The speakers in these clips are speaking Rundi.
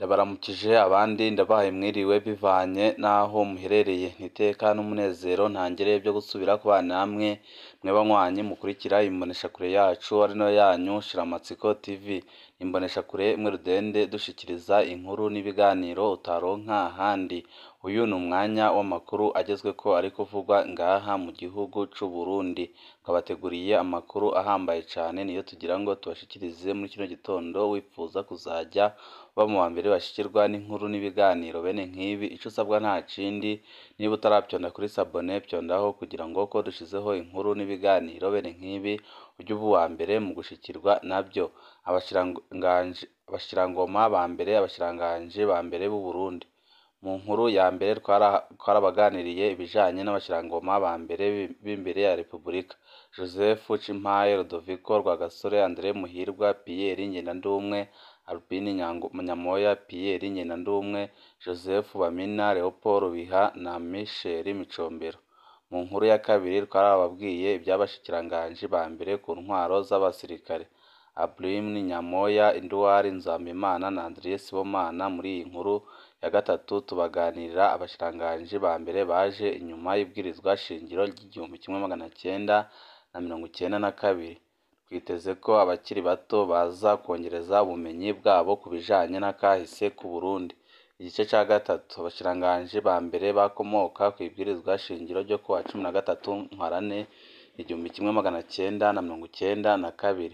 Ndabaramukije abandi ndabahaye mwiriwe bivanye n'aho muherereye, n'iteka n'umunezero ntangere byo gusubira kubana namwe mwe banywanyi mukurikira imboneshakure yacu ari nayo yanyu Shiramatsiko TV, imboneshakure imwe rudende dushikiriza inkuru n'ibiganiro utaronka ahandi. Uyu ni umwanya w'amakuru agezweko ari kuvugwa ngaha mu gihugu c'u Burundi, twabateguriye amakuru ahambaye cane niyo tugira ngo tubashikirize muri kino gitondo, wipfuza kuzaja uba mu bambere bashikirwa n'inkuru n'ibiganiro bene nk'ibi, ico usabwa nta kindi niba utaravyonda kuri sabone vyondaho kugira ngo ko dushizeho inkuru n'ibiganiro bene nk'ibi uje uba uwambere mu gushikirwa navyo. Abashirangoma ba mbere, abashikiranganji ba mbere b'u Burundi. Mu nkuru ya mbere twarabaganiriye ibijanye n'abashirangoma ba mbere b'imbere ya Repubulika: Joseph Cimpaye, Rudoviko Rwagasore, André Muhirwa, Pierre Ngendandumwe, Albin Nyamoya, Pierre Ngendandumwe, Joseph Bamina, Leopold Biha na Michel Micombero. Mu nkuru ya kabiri twarababwiye ivy'abashikiranganji ba mbere ku ntwaro z'abasirikare: Albin Nyamoya, Edouard Nzambimana na André Sibomana. Muri iyi nkuru ya gatatu tubaganirira abashikiranganji ba mbere baje inyuma y'ibwirizwa shingiro ry'igihumbi kimwe magana cenda na mirongo icenda na kabiri. Twiteze ko abakiri bato baza kwongereza ubumenyi bwabo ku bijanye n'akahise k'Uburundi. Igice ca gatatu: abashikiranganji ba mbere bakomoka kw'ibwirizwa shingiro ryo kuwa 13 Ntwarante 1992.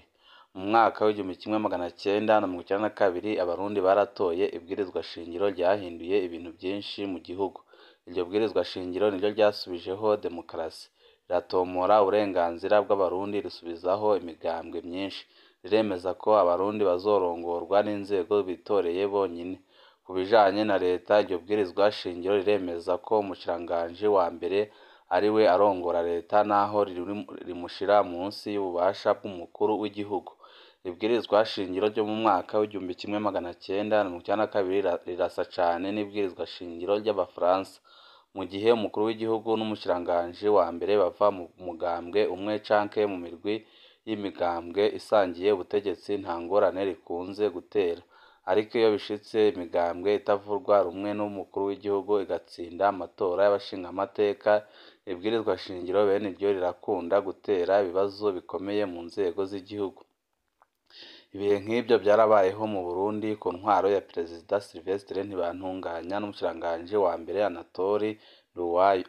Mu mwaka w'1992 Abarundi baratoye ibwirizwa shingiro ryahinduye ibintu vyinshi mu gihugu. Iryo bwirizwa shingiro niryo ryasubijeho demokarasi, riratomora uburenganzira bw'Abarundi, risubizaho imigambwe myinshi, riremeza ko Abarundi bazorongorwa n'inzego bitoreye bonyene. Ku bijanye na leta, iryo bwirizwa shingiro riremeza ko umushikiranganji wa mbere ariwe arongora leta naho rimushira munsi y'ububasha bw'umukuru w'igihugu. Ibwirizwa shingiro ryo mu mwaka w'1992 rirasa cane n'ibwirizwa shingiro ry'Abafaransa. Mu gihe umukuru w'igihugu n'umushikiranganji wa mbere bava mu mugambwe umwe canke mu mirwi y'imigambwe isangiye ubutegetsi, nta ngorane rikunze gutera. Ariko iyo bishitse imigambwe itavugwa rumwe n'umukuru w'igihugu igatsinda amatora y'abashingamateka, ibwirizwa shingiro bene iryo rirakunda gutera ibibazo bikomeye mu nzego z'igihugu. Ibihe nk'ivyo vyarabayeho mu Burundi ku ntwaro ya Perezida Sylvestre Ntibantunganya n'umushikiranganji wa mbere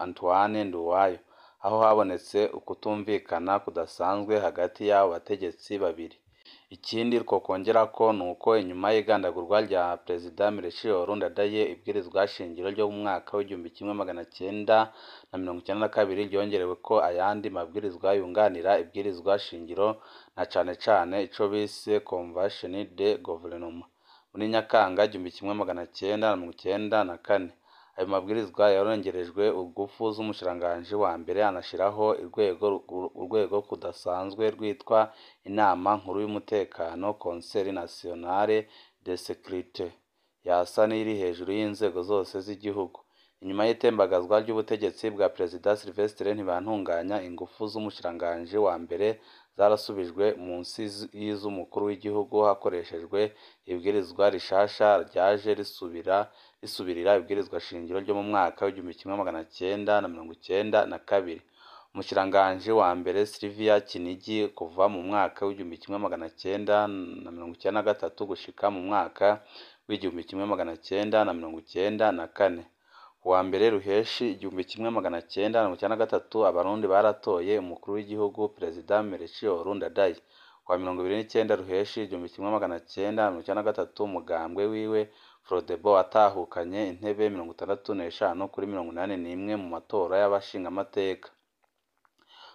Antoine Nduwayo, aho habonetse ukutumvikana kudasanzwe hagati y'abo bategetsi babiri. Ikindi twokongerako nuko inyuma y'igandagurwa rya Perezida Melchior Ndadaye, ibwirizwa shingiro ryo mu mwaka w'1992 ryongereweko ayandi mabwirizwa yunganira ibwirizwa shingiro, na cane cane ico bise Convention de Gouvernement muri Nyakanga 1994. Ayo mabwirizwa yarongerejwe ingufu z'umushikiranganji wa mbere, anashiraho urwego rudasanzwe rwitwa Inama nkuru y'umutekano, Conseil National de Sécurité, yasa n'iyiri hejuru y'inzego zose z'igihugu. Inyuma y'itembagazwa ry'ubutegetsi bwa Perezida Sylvestre Ntibantunganya, ingufu z'umushikiranganji wa mbere zarasubijwe munsi y'iz'umukuru w'igihugu hakoreshejwe ibwirizwa rishasha ryaje risubirira ibwirizwa shingiro ryo mu mwaka w'1992. Umushikiranganji wa mbere Sylvia Kinigi kuva mu mwaka w'1993 gushika mu mwaka w'1994. Kuwa mbere Ruheshi 1993 Abarundi baratoye umukuru w'igihugu Perezida Melchior Ndadaye. Kuwa 29 Ruheshi 1993 umugambwe wiwe Frodebu watahukanye intebe 65 kuri 81 mu matora y'abashingamateka.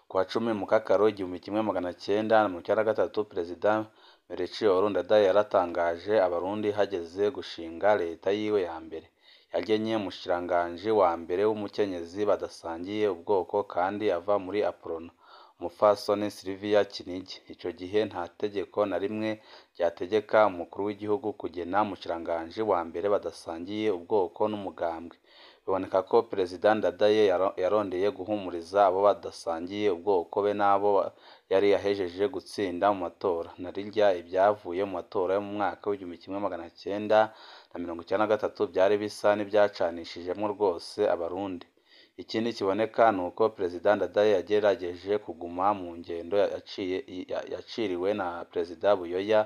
Kuwa 10 Mukakaro 1993 Perezida Melchior Ndadaye yaratangaje Abarundi hageze gushinga leta yiwe ya mbere. Yagenye umushikiranganji wa mbere w'umukenyezi badasangiye ubwoko kandi ava muri Uprona, umupfasoni Sylvia Kinigi. Ico gihe nta tegeko na rimwe ryategeka umukuru w'igihugu kugena umushikiranganji wa mbere badasangiye ubwoko n'umugambwe. Biboneka ko Perezida Ndadaye yarondeye guhumuriza abo badasangiye ubwoko be n'abo yari ahejeje gutsinda mu matora. Narirya ibyavuye mu matora yo mu mwaka w'1993 byari bisa n'ivyacanishijemwo rwose Abarundi. Ikindi kiboneka nuko Perezida Ndadaye yagerageje kuguma mu ngendo yaciriwe na Perezida Buyoya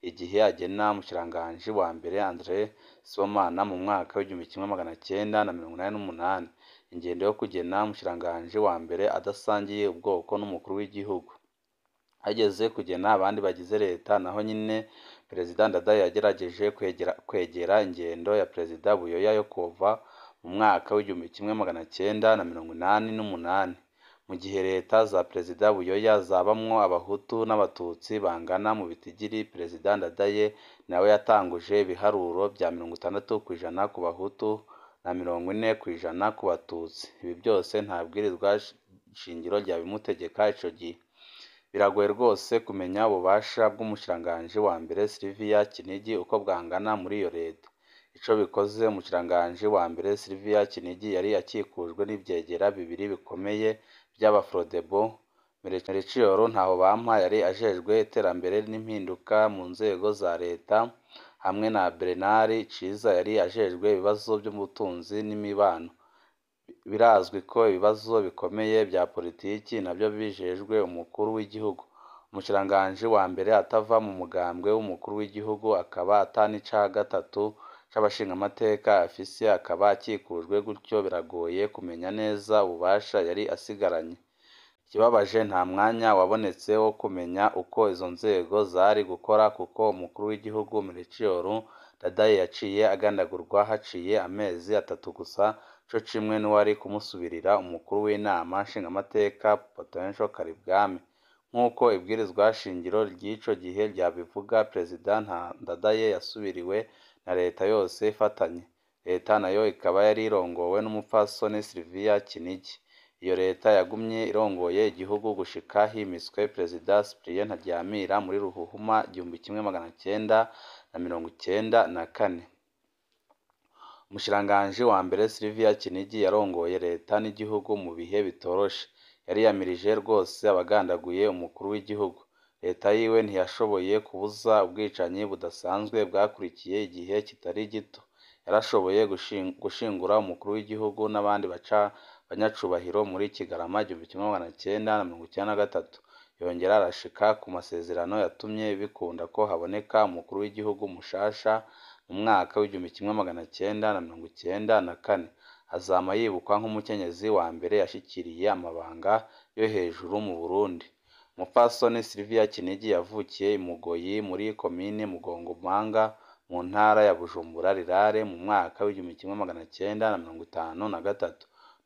igihe agena umushikiranganji wa mbere André Sibomana mu mwaka w'1988, ingendo yo kugena umushikiranganji wa mbere adasangiye ubwoko n'umukuru w'igihugu. Hageze kugena abandi bagize leta naho nyene Perezida Ndadaye yagerageje kwegera ingendo ya Perezida Buyoya yo kuva mu mwaka w'1988. Mu gihe leta za Perezida Buyoya zabamwo Abahutu n'Abatutsi bangana mu bitigiri, Perezida Ndadaye nawe yatanguje ibiharuro vya 60% ku Bahutu na 40% ku Batutsi. Ibi vyose nta bwirizwa shingiro ryabimutegeka ico gihe. Biragoye rwose kumenya ububasha bw'umushikiranganji wa mbere Sylvia Kinigi uko bwangana muri iyo leta. Ico bikoze, umushikiranganji wa mbere Sylvia Kinigi yari akikujwe n'ivyegera bibiri bikomeye vy'aba-Frodebu. Melchior Ntahobampa yari ajejwe iterambere n'impinduka mu nzego za leta, hamwe na Bernard Ciza yari ajejwe ibibazo vy'ubutunzi n'imibano. Birazwi ko ibibazo bikomeye vya politiki navyo bijejwe umukuru w'igihugu. Umushikiranganji wa mbere atava mu mugambwe w'umukuru w'igihugu akaba ata n'ica gatatu c'abashingamateka afise, akaba akikujwe gutyo, biragoye kumenya neza ububasha yari asigaranye. Ikibabaje nta mwanya wabonetse wo kumenya uko izo nzego zari gukora kuko umukuru w'igihugu Melchior Ndadaye yaciye agandagurwa haciye amezi atatu gusa, co kimwe n'uwari kumusubirira umukuru w'inama nshingamateka Potential Karibwami. Nk'uko ibwirizwa shingiro ry'ico gihe ryabivuga, Perezida Ndadaye yasubiriwe na leta yose ifatanye. Leta nayo ikaba yari irongowe n'umupfasoni Sylvia Kinigi. Iyo leta yagumye irongoye igihugu gushika himitswe Perezida Cyprien Ntaryamira muri Ruhuhuma 1994. Umushikiranganji wa mbere Sylvia Kinigi yarongoye leta n'igihugu mu bihe bitoroshe. Yariyamirije rwose abagandaguye umukuru w'igihugu. Leta yiwe ntiyashoboye kubuza ubwicanyi budasanzwe bwakurikiye igihe kitari gito. Yarashoboye gushingura umukuru w'igihugu n'abandi banyacubahiro muri Kigarama 1993. Yongera arashika ku masezerano yatumye bikunda ko haboneka umukuru w'igihugu mushasha mu mwaka w'1994. Azama yibukwa nk'umukenyezi wa mbere yashikiriye amabanga yo hejuru mu Burundi. Umupfasoni Sylvia Kinigi yavukiye i Mugoyi muri komine Mugongomanga mu ntara ya Bujumbura Rirare mu mwaka w'1953.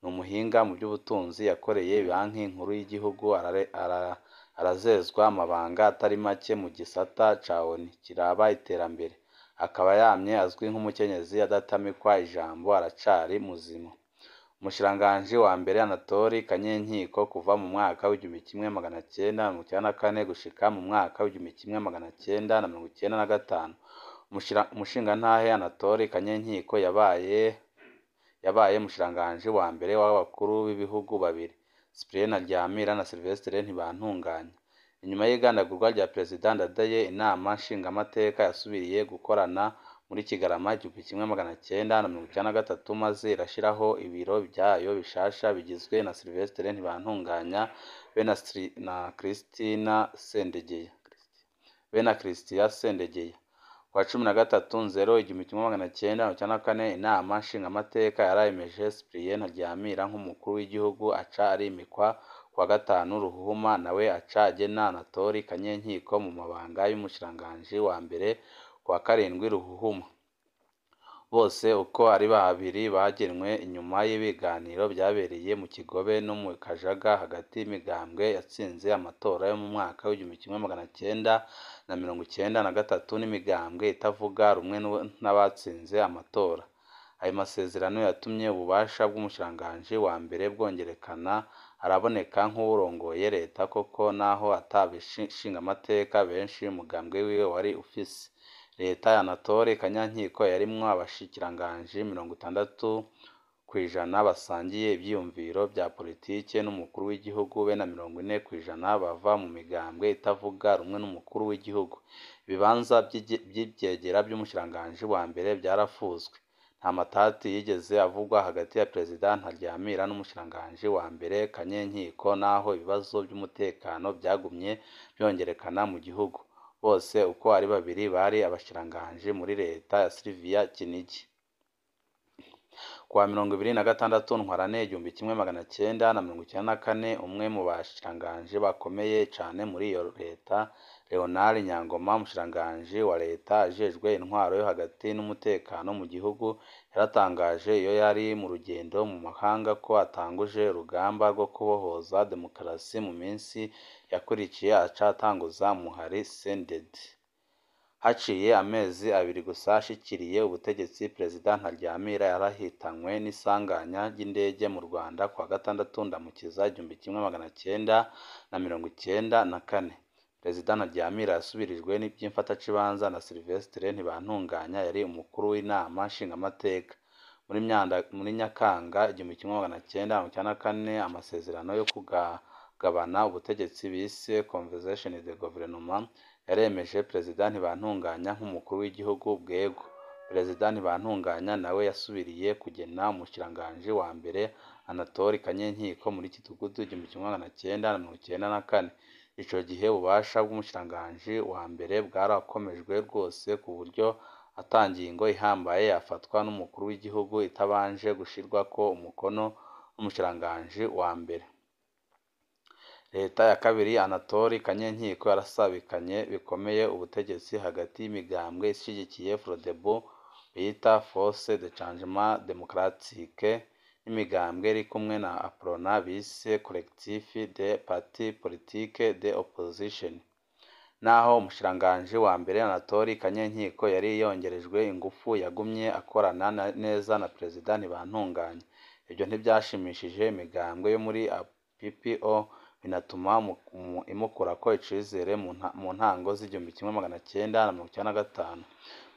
Ni umuhinga mu by'ubutunzi, yakoreye Banki Nkuru y'Igihugu, arazezwa amabanga atari make mu gisata ca ONU kiraba iterambere. Akaba yamye azwi nk'umukenyezi adatamikwa ijambo, aracari muzima. Umushikiranganji wa mbere Anatole Kanyenkiko kuva mu mwaka w'1994 gushika mu mwaka w'1995. Umushingantahe Anatole Kanyenkiko yabaye umushikiranganji wa mbere w'abakuru b'ibihugu babiri, Cyprien Ntaryamira na Sylvestre Ntibantunganya. Inyuma y'igandagurwa rya Perezida Ndadaye, inama nshingamateka yasubiriye gukorana muri Kigarama 1993 maze irashiraho ibiro vyayo bishasha bigizwe na Sylvestre Ntibantunganya be na Christina Sendegeya. Be na Christian Sendegeya. Kuwa 13 Nzero 1994 inama nshingamateka yarayemeje Cyprien Ntaryamira nk'umukuru w'igihugu, aca arimikwa. Kuwa 5 Ruhuhuma nawe aca agena Anatole Kanyenkiko mu mabanga y'umushikiranganji wa mbere kuwa 7 Ruhuhuma. Bose uko ari babiri bagenwe inyuma y'ibiganiro vyabereye mu Kigobe no mu Kajaga hagati y'imigambwe yatsinze amatora yo mu mwaka w'1993 n'imigambwe itavuga rumwe n'abatsinze amatora. Ayo masezerano yatumye ububasha bw'umushikiranganji wa mbere bwongerekana, araboneka nk'uwurongoye leta koko naho ata bashingamateka benshi umugambwe wiwe wari ufise. Leta ya Anatole Kanyankiko yarimwo abashikiranganji 60 kw'ijana basangiye ivyiyumviro vya politike n'umukuru w'igihugu be na 40% bava mu migambwe itavuga rumwe n'umukuru w'igihugu. Ibibanza vy'ivyegera vy'umushikiranganji wa mbere vyarafuswe. Nta matati yigeze avugwa hagati ya Perezida Ntaryamira n'umushikiranganji wa mbere Kanyenkiko, naho ibibazo vy'umutekano vyagumye vyongerekana mu gihugu. Bose uko ari babiri bari abashikiranganji muri leta ya Sylvia Kinigi. Kuwa 26 Ntwarante 1994, umwe mu bashikiranganji bakomeye cane muri iyo leta, Leonard Nyangoma, umushikiranganji wa leta ajejwe intwaro yo hagati n'umutekano mu gihugu, yaratangaje iyo yari mu rugendo mu mahanga ko atanguje urugamba rwo kubohoza demokarasi. Mu minsi yakurikiye aca atanguza umuhari CNDD. Haciye amezi abiri gusa ashikiriye ubutegetsi, Perezida Ntaryamira yarahitanywe n'isanganya ry'indege mu Rwanda kuwa gatandatu Ndamukiza 1994. Perezida Ntaryamira yasubirijwe vy'imfatakibanza na Sylvestre Ntibantunganya yari umukuru w'inama nshingamateka. Muri Nyakanga 1994, amasezerano yo kugabana ubutegetsi bise Convention de Gouvernement yaremeje Perezida Ntibantunganya nk'umukuru w'igihugu bwego. Perezida Ntibantunganya nawe yasubiriye kugena umushikiranganji wa mbere Anatole Kanyenkiko muri Kitugutu 1994. Ico gihe ububasha bw'umushikiranganji wa mbere bwarakomejwe rwose ku buryo ata ngingo ihambaye yafatwa n'umukuru w'igihugu itabanje gushirwako umukono n'umushikiranganji wa mbere. Leta ya kabiri Anatole Kanyenkiko yarasabikanye bikomeye ubutegetsi hagati y'imigambwe ishigikiye Frodebu bita Force de Changement Democratique n'imigambwe iri kumwe na Aprona bise Collectif des Partis Politiques de Opposition. Naho umushikiranganji wa mbere Anatole Kanyenkiko yari yongerejwe ingufu, yagumye akorana neza na Perezida Ntibantunganya. Ivyo ntivyashimishije imigambwe yo muri PPO, binatuma imukurako icizere mu ntango z'1995.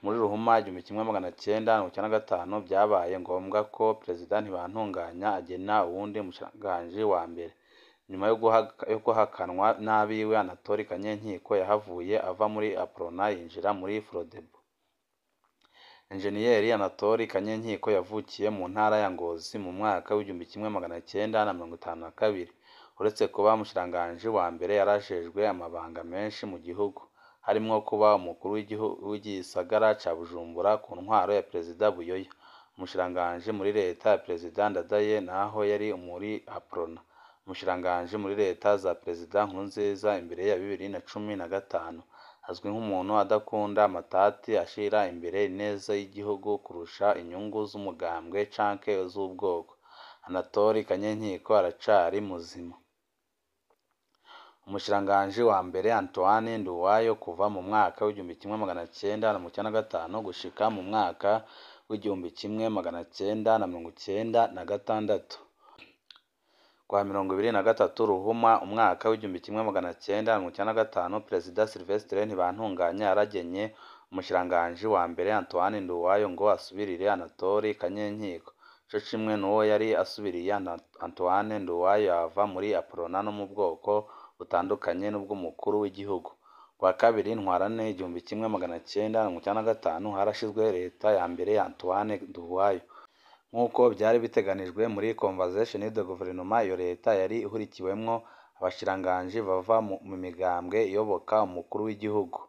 Muri Ruhuma 1995 vyabaye ngombwa ko Perezida Ntibantunganya agena uwundi mushikiranganji wa mbere. Nyuma yo guhakanwa n'abiwe, Anatole Kanyenkiko yahavuye ava muri Aprona yinjira muri Frodebu. Enjeniyeri Anatole Kanyenkiko yavukiye mu ntara ya Ngozi mu mwaka w'1952. Uretse kuba umushikiranganji wa mbere, yarajejwe amabanga menshi mu gihugu, harimwo kuba umukuru w'igisagara ca Bujumbura ku ntwaro ya Perezida Buyoya, umushikiranganji muri leta ya Perezida Ndadaye naho yari muri Aprona, umushikiranganji muri leta za Perezida Nkurunziza imbere ya 2015. Azwi nk'umuntu adakunda amatati, ashira imbere ineza y'igihugu kurusha inyungu z'umugambwe canke z'ubwoko. Anatole Kanyenkiko aracari muzima. Umushikiranganji wa mbere Antoine Nduwayo kuva mu mwaka w'1995 gushika mu mwaka w'1996. Kuwa 23 Ruhuma umwaka w'1995, Perezida Sylvestre Ntibantunganya yaragenye umushikiranganji wa mbere Antoine Nduwayo ngo asubirire Anatole Kanyenkiko. Co kimwe n'uwo yari asubiriye, Antoine Nduwayo ava muri Aprona no mu bwoko butandukanye n'ubw'umukuru w'igihugu. Kuwa kabiri Ntwarante 1995 harashizwe leta ya mbere ya Antoine Nduwayo. Nk'uko vyari biteganijwe muri Convention de Gouvernement, iyo leta yari ihurikiwemwo abashikiranganji bava mu migambwe iyoboka umukuru w'igihugu,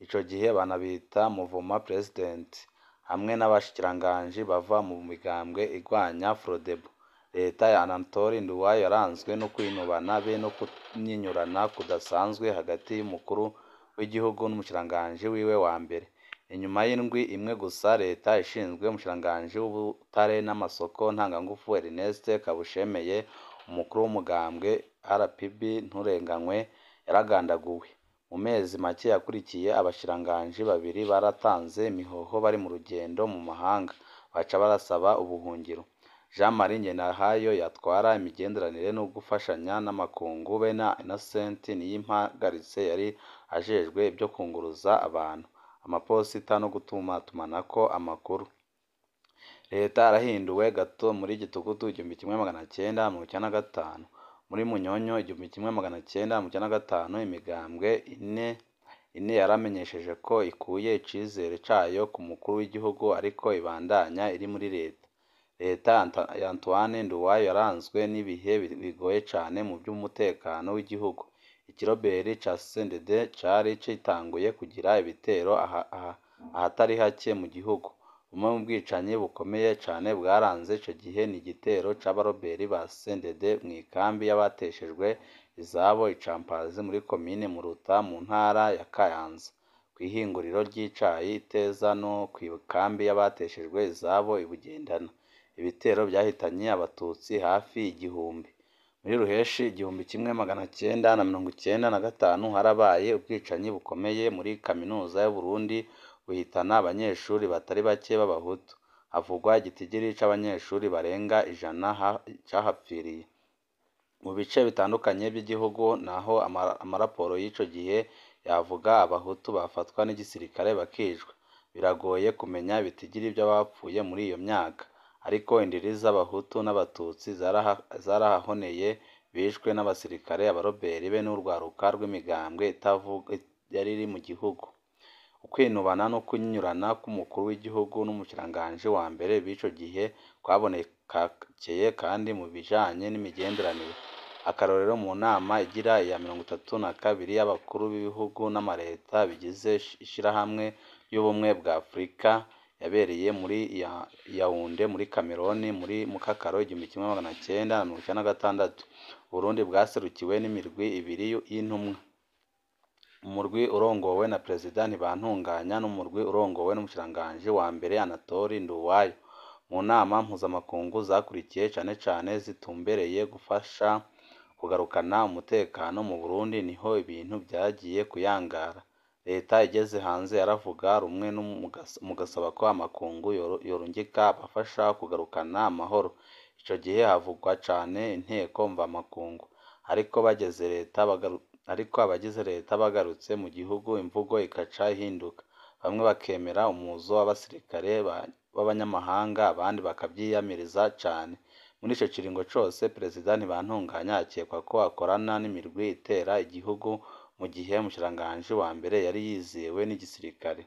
ico gihe banabita Mouvement President, hamwe n'abashikiranganji bava mu migambwe igwanya Frodebu. Leta ya Anatole Nduwayo yaranzwe no kwinubana be no kunyinyurana kudasanzwe hagati y'umukuru w'igihugu n'umushikiranganji wiwe wa mbere. Inyuma y'indwi imwe gusa leta ishinzwe umushikiranganji w'ubutare n'amasoko ntangangufu Ernest Kabushemeye, umukuru w'umugambwe RPB Nturenganywe yaragandaguwe. Mu mezi make yakurikiye, abashikiranganji babiri baratanze imihoho bari mu rugendo mu mahanga, baca barasaba ubuhungiro. Jean Marie Ngendahayo yatwara imigenderanire no gufashanya n'amakungu be na Innocent Niyimpagaritse yari ajejwe ivyo kunguruza abantu, amaposita no gutumatumanako amakuru. Leta yarahinduwe gato muri Gitugutu 1995. Muri Munyonyo 1995 imigambwe ine yaramenyesheje ko ikuye icizere cayo ku mukuru w'igihugu ariko ibandanya iri muri leta. Leta ya Antoine Nduwayo yaranzwe n'ibihe bigoye cane mu vy'umutekano w'igihugu. Ikiroberi ca CNDD cari citanguye kugira ibitero ahatari hake mu gihugu. Bumwe mu bwicanyi bukomeye cane bwaranze ico gihe ni igitero c'abaroberi ba CNDD mw'ikambi y'abateshejwe izabo i Campazi muri komine Muruta mu ntara ya Kayanza, kw'ihinguriro ry'icayi i Teza no kw'ikambi y'abateshejwe izabo i Bugendana. Ibitero vyahitanye abatutsi hafi 1000. Muri Ruheshi 1995 harabaye ubwicanyi bukomeye muri kaminuza y'Uburundi buhitana abanyeshuri batari bake b'abahutu. Havugwa igitigiri c'abanyeshuri barenga 100 cahapfiriye. Mu bice bitandukanye vy'igihugu naho amaraporo y'ico gihe yavuga abahutu bafatwa n'igisirikare bakicwa. Biragoye kumenya ibitigiri vy'abapfuye muri iyo myaka, ariko indiri z'abahutu n'abatutsi zarahahoneye bishwe n'abasirikare, abaroberi be n'urwaruka rw'imigambwe yari iri mu gihugu. Ukwinubana no kunyinyurana kw'umukuru w'igihugu n'umushikiranganji wa mbere b'ico gihe kwabonekeye kandi mu bijanye n'imigenderanire. Akarorero mu nama igira iya 32 y'abakuru b'ibihugu n'amareta bigize ishirahamwe ry'ubumwe bwa Afrika yabereye muri Yaounde muri Cameroon muri Mukakaro 1996. Uburundi bwaserukiwe n'imirwi ibiri y'intumwa. Umurwi urongowe na Perezida Ntibantunganya n'umurwi urongowe n'umushikiranganji wa mbere Anatole Nduwayo. Mu nama mpuzamakungu zakurikiye cane cane zitumbereye gufasha kugarukana umutekano mu Burundi niho ibintu vyagiye kuyangara. Leta igeze hanze yaravuga rumwe mu gasaba ko amakungu yorungika abafasha kugarukana amahoro. Ico gihe havugwa cane inteko mvamakungu. Ariko abagize leta bagarutse mu gihugu imvugo ikaca ihinduka. Bamwe bakemera umuzo w'abasirikare b'abanyamahanga abandi bakavyiyamiriza cane. Muri ico kiringo cose Perezida Ntibantunganya akekwa ko akorana n'imirwi itera igihugu mu gihe umushikiranganji wa mbere yari yizewe n'igisirikare.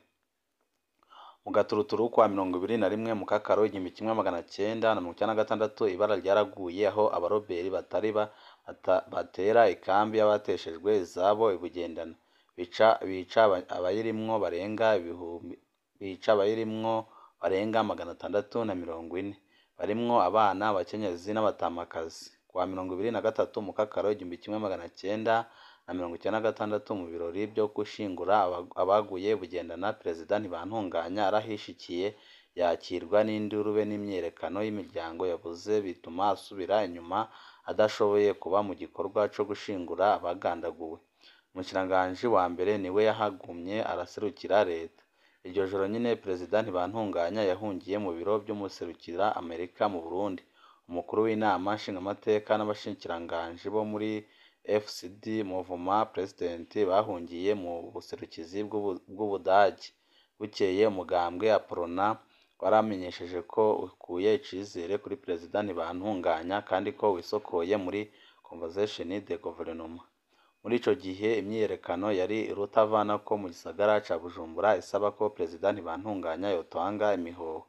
Mu gaturuturu kwa 21 Mukakaro 1996 ibara ryaraguye aho abaroberi batari batera ikambi y'abateshejwe izabo i Bugendana. Bica abayirimwo barenga 640 barimwo abana, abakenyezi n'abatamakazi. Kuwa 23 Mukakaro 1996 mu birori vyo gushingura abaguye Bugendana, Perezida Ntibantunganya arahishikiye yakirwa n'induru be n'imyiyerekano y'imiryango yabuze bituma asubira inyuma adashoboye kuba mu gikorwa co gushingura abagandaguwe. Umushikiranganji wa mbere niwe yahagumye araserukira leta. Iryo joro nyene Perezida Ntibantunganya yahungiye mu biro vy'umuserukira Amerika mu Burundi. Umukuru w'inama nshingamateka n'abashikiranganji bo muri FCD Mouvement President bahungiye mu buserukizi bw'Ubudagi. Bukeye umugambwe Aprona waramenyesheje ko ukuye icizere kuri Perezida Ntibantunganya kandi ko wisokoye muri Convention de Gouvernement. Muri ico gihe imyiyerekano yari urutavanako mu gisagara ca Bujumbura isaba ko Perezida Ntibantunganya yotanga imihoho.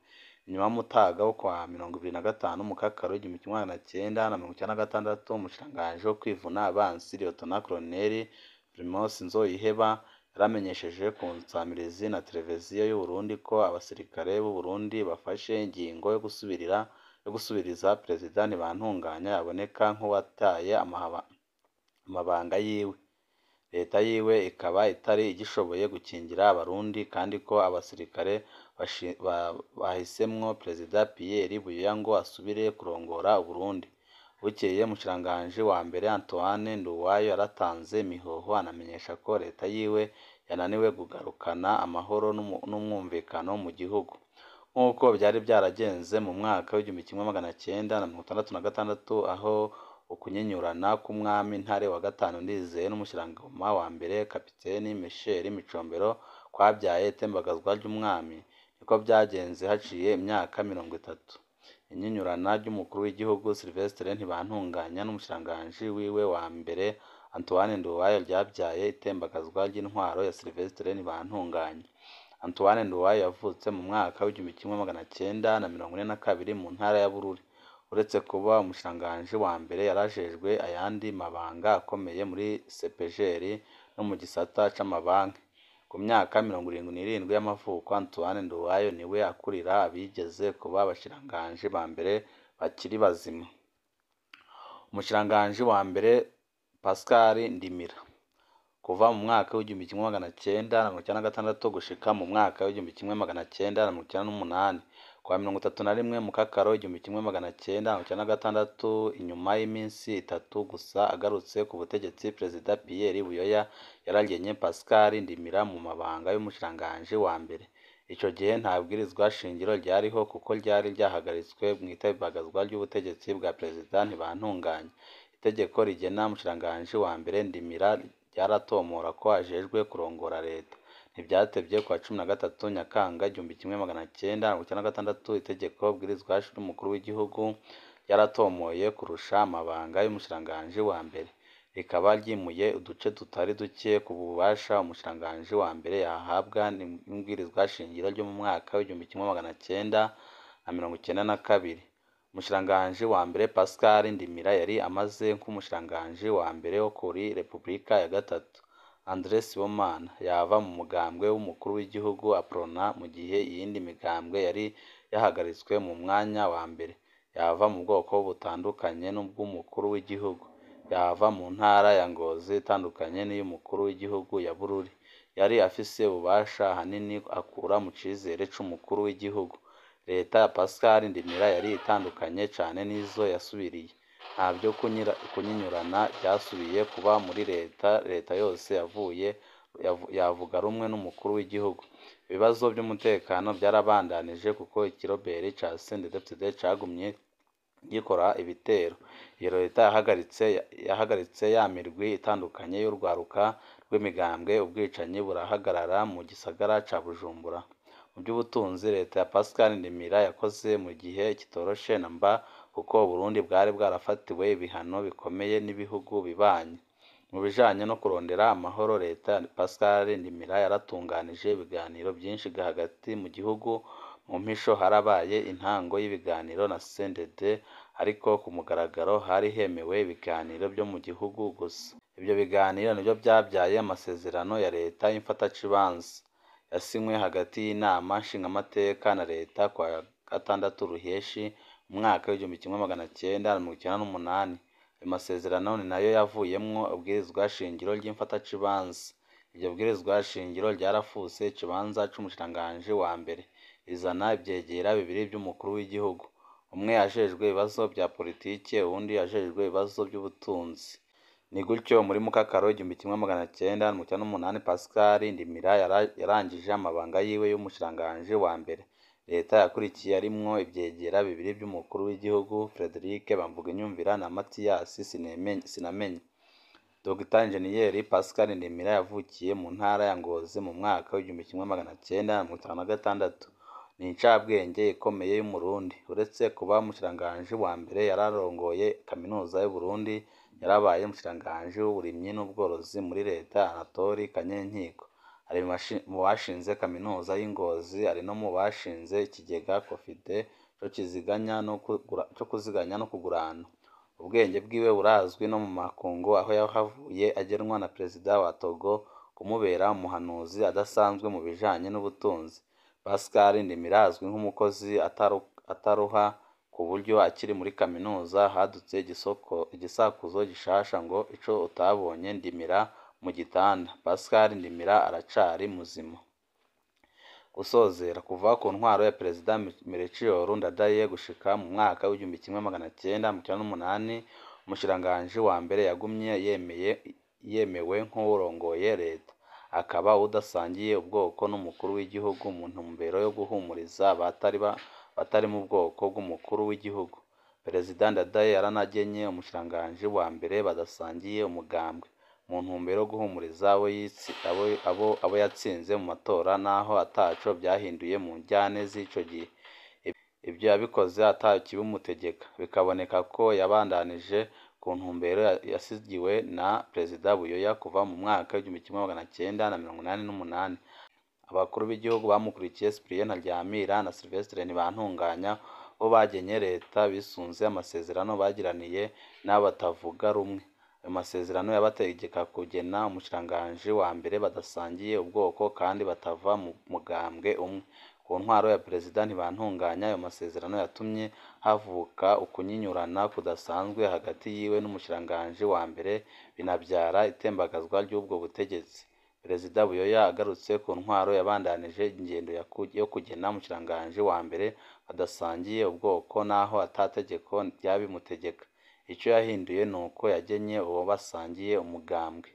Inyuma y'umutaga wo kwa 25 Mukakaro 1996 umushikiranganji wo kwivuna abansi Lieutenant Colonel Primus Nzoyiheba yaramenyesheje ku nsamirizi na televiziyo y'Uburundi ko abasirikare b'Uburundi bafashe ingingo yo gusubiriza Perezida Ntibantunganya yaboneka nk'uwataye amabanga yiwe. Leta yiwe ikaba itari igishoboye gukingira abarundi kandi ko abasirikare bahisemwo Perezida Pierre Buyoya ngo asubire kurongora Uburundi. Bukeye umushikiranganji wa mbere Antoine Nduwayo yaratanze imihoho anamenyesha ko leta yiwe yananiwe kugarukana amahoro n'umwumvikano mu gihugu. Nk'uko vyari vyaragenze mu mwaka w'1966 aho ukunyinyurana kw'umwami Ntare wa gatanu Ndizeye n'umushirangoma wa mbere Kapiteni Michel Micombero kwabyaye itembagazwa ry'umwami. Niko vyagenze haciye imyaka 30. Inyinyurana ry'umukuru w'igihugu Sylvestre Ntibantunganya n'umushikiranganji wiwe wa mbere Antoine Nduwayo ryavyaye itembagazwa ry'intwaro ya Sylvestre Ntibantunganya. Antoine Nduwayo yavutse mu mwaka w'1942 mu ntara ya Bururi. Uretse kuba umushikiranganji wa mbere, yarajejwe ayandi mabanga akomeye muri CPGL no mu gisata c'amabanki. Ku myaka 77 y'amavuko, Antoine Nduwayo niwe akurira abigeze kuba abashikiranganji ba mbere bakiri bazima. Umushikiranganji wa mbere Pascal Ndimira. Kuva mu mwaka w'1996 gushika mu mwaka w'1998, kuwa 31 Mukakaro 1996, inyuma y'iminsi itatu gusa agarutse ku butegetsi, Perezida Pierre Buyoya yaragenye Pascal Ndimira mu mabanga y'umushikiranganji wa mbere. Ico gihe nta bwirizwa shingiro ryariho kuko ryari ryahagaritswe mw'itembagazwa ry'ubutegetsi bwa Perezida Ntibantunganya. Itegeko rigena umushikiranganji wa mbere Ndimira ryaratomora ko ajejwe kurongora leta. Ntivyatevye, kuwa 13 Nyakanga 1996, itegeko bwirizwa ry'umukuru w'igihugu ryaratomoye kurusha amabanga y'umushikiranganji wa mbere, rikaba ryimuye uduce tutari duke ku bubasha umushikiranganji wa mbere yahabwa n'ibwirizwa shingiro ryo mu mwaka w'1992. Umushikiranganji wa mbere Pascal Ndimira yari amaze nk'umushikiranganji wa mbere wo kuri Repubulika ya gatatu. André Sibomana yava mu mugambwe w'umukuru w'igihugu Aprona, mu gihe iyindi migambwe yari yahagaritswe mu mwanya wa mbere. Yava mu bwoko butandukanye n'ubw'umukuru w'igihugu. Yava mu ntara ya Ngozi itandukanye n'iy'umukuru w'igihugu ya Bururi. Yari afise ububasha ahanini akura mu cizere c'umukuru w'igihugu. Leta ya Pascal Ndimira yari itandukanye cane n'izo yasubiriye. Nta vyo kunyinyurana vyasubiye kuba muri leta, leta yose yavuye yavuga rumwe n'umukuru w'igihugu. Ibibazo vy'umutekano vyarabandanije kuko ikiroberi ca CNDD-FDD cagumye gikora ibitero. Iyo leta yahagaritse ya mirwi itandukanye y'urwaruka rw'imigambwe, ubwicanyi burahagarara mu gisagara ca Bujumbura. Mu by'ubutunzi, leta ya Pascal Ndimira yakoze mu gihe kitoroshe namba, kuko Uburundi bwari bwarafatiwe ibihano bikomeye n'ibihugu bibanyi. Mu bijanye no kurondera amahoro, leta ya Pascal Ndimira yaratunganije ibiganiro vyinshi hagati mu gihugu. Mu mpisho harabaye intango y'ibiganiro na CNDD, ariko ku mugaragaro hari hemewe ibiganiro vyo mu gihugu gusa. Ivyo biganiro nivyo vyavyaye amasezerano ya leta y'imfatakibanza yasinywe hagati y'inama nshingamateka na leta kuwa 6 Ruheshi mu mwaka w'1998. Ayo masezerano ni nayo yavuyemwo ibwirizwa shingiro ry'imfatakibanza. Iryo bwirizwa shingiro ryarafuse ikibanza c'umushikiranganji wa mbere, rizana ivyegera bibiri vy'umukuru w'igihugu, umwe ajejwe ibibazo vya politike, uwundi ajejwe ibibazo vy'ubutunzi. Ni gutyo muri Mukakaro 1998 Pascal Ndimira yarangije amabanga yiwe y'umushikiranganji wa mbere. Leta yakurikiye yarimwo ivyegera bibiri vy'umukuru w'igihugu, Frederic Bamvuginyumvira na Mathias Sinamenye. Dr Enjeniyeri Pascal Ndimira yavukiye mu ntara ya Ngozi mu mwaka w'1956. Ni incabwenge ikomeye y'Umurundi. Uretse kuba umushikiranganji wa mbere, yararongoye kaminuza y'Uburundi, yarabaye umushikiranganji w'uburimyi n'ubworozi muri leta ya Anatole Kanyenkiko. Ari mu bashinze kaminuza y'i Ngozi, ari no mu bashinze ikigega Cofide co kuziganya no kugurana. Ubwenge bwiwe burazwi no mu makungu, aho yahavuye agenwa na Perezida wa Togo kumubera umuhanuzi adasanzwe mu bijanye n'ubutunzi. Pascal Ndimira azwi nk'umukozi ataruha, ku buryo akiri muri kaminuza hadutse igisakuzo gishasha ngo ico utabonye Ndimira mu gitanda. Pascal Ndimira aracari muzima. Gusozera kuva ku ntwaro ya Perezida Melchior Ndadaye gushika mu mwaka w'1998, umushikiranganji wa mbere yagumye yemewe nk'uwurongoye leta, akaba udasangiye ubwoko n'umukuru w'igihugu mu ntumbero yo guhumuriza abatari mu bwoko bw'umukuru w'igihugu. Perezida Ndadaye yaranagenye umushikiranganji wa mbere badasangiye umugambwe. mu ntumbero yo guhumuriza abo yatsinze mu matora, naho ataco vyahinduye mu njyane z'ico gihe. Ivyo yabikoze atakibimutegeka, bikaboneka ko yabandanije ku ntumbero yasigiwe na Perezida Buyoya kuva mu mwaka w'1988. Abakuru b'igihugu bamukurikiye, Cyprien Ntaryamira na Sylvestre Ntibantunganya, bo bagenye leta bisunze amasezerano bagiraniye n'abo batavuga rumwe. Ayo masezerano yabategeka kugena umushikiranganji wa mbere badasangiye ubwoko kandi batava mu mugambwe umwe. Ku ntwaro ya Perezida Ntibantunganya, ayo masezerano yatumye havuka ukunyinyurana kudasanzwe hagati yiwe n'umushikiranganji wa mbere, binavyara itembagazwa ry'ubwo butegetsi. Perezida Buyoya agarutse ku ntwaro yabandanije ingendo yo kugena umushikiranganji wa mbere badasangiye ubwoko naho ata tegeko ryabimutegeka. Ico yahinduye nuko yagenye uwo basangiye umugambwe.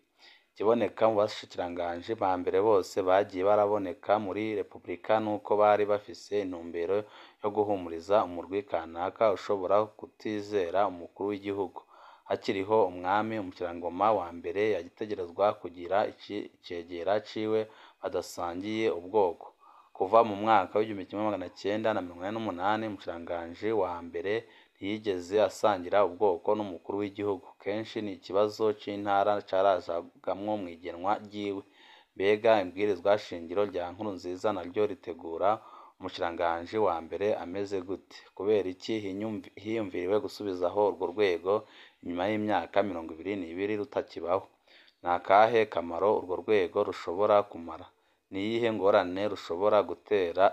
Ikiboneka mu bashikiranganji ba mbere bose bagiye baraboneka muri Republika nuko bari bafise intumbero yo guhumuriza umurwi kanaka ushobora kutizera umukuru w'igihugu. Hakiriho umwami, umushikirangoma wa mbere yategerezwa kugira icegera ciwe badasangiye ubwoko. Kuva mu mwaka w'1988, umushikiranganji wa mbere ntiyigeze asangira ubwoko n'umukuru w'igihugu. Kenshi ni ikibazo c'intara carajagamwo mw'igenwa ryiwe. Mbega ibwirizwa shingiro rya Nkurunziza naryo ritegura umushikiranganji wa mbere ameze gute? Kubera iki hiyumviriwe gusubizaho urwo rwego inyuma y'imyaka 22 rutakibaho? Ni akahe kamaro urwo rwego rushobora kumara? Ni iyihe ngorane rushobora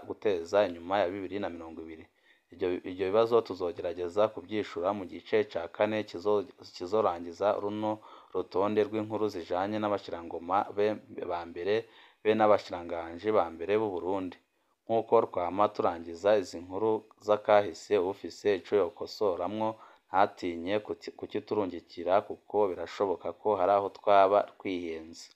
guteza inyuma ya 2020? Ivyo bibazo tuzogerageza kuvyishura mu gice ca kane kizorangiza runo rutonde rw'inkuru zijanye n'abashirangoma ba mbere be n'abashikiranganji ba mbere b'Uburundi. Nk'uko twama turangiza izi nkuru z'akahise, uwufise ico yokosoramwo ntatinye kukiturungikira kuko birashoboka ko hari aho twaba twihenze.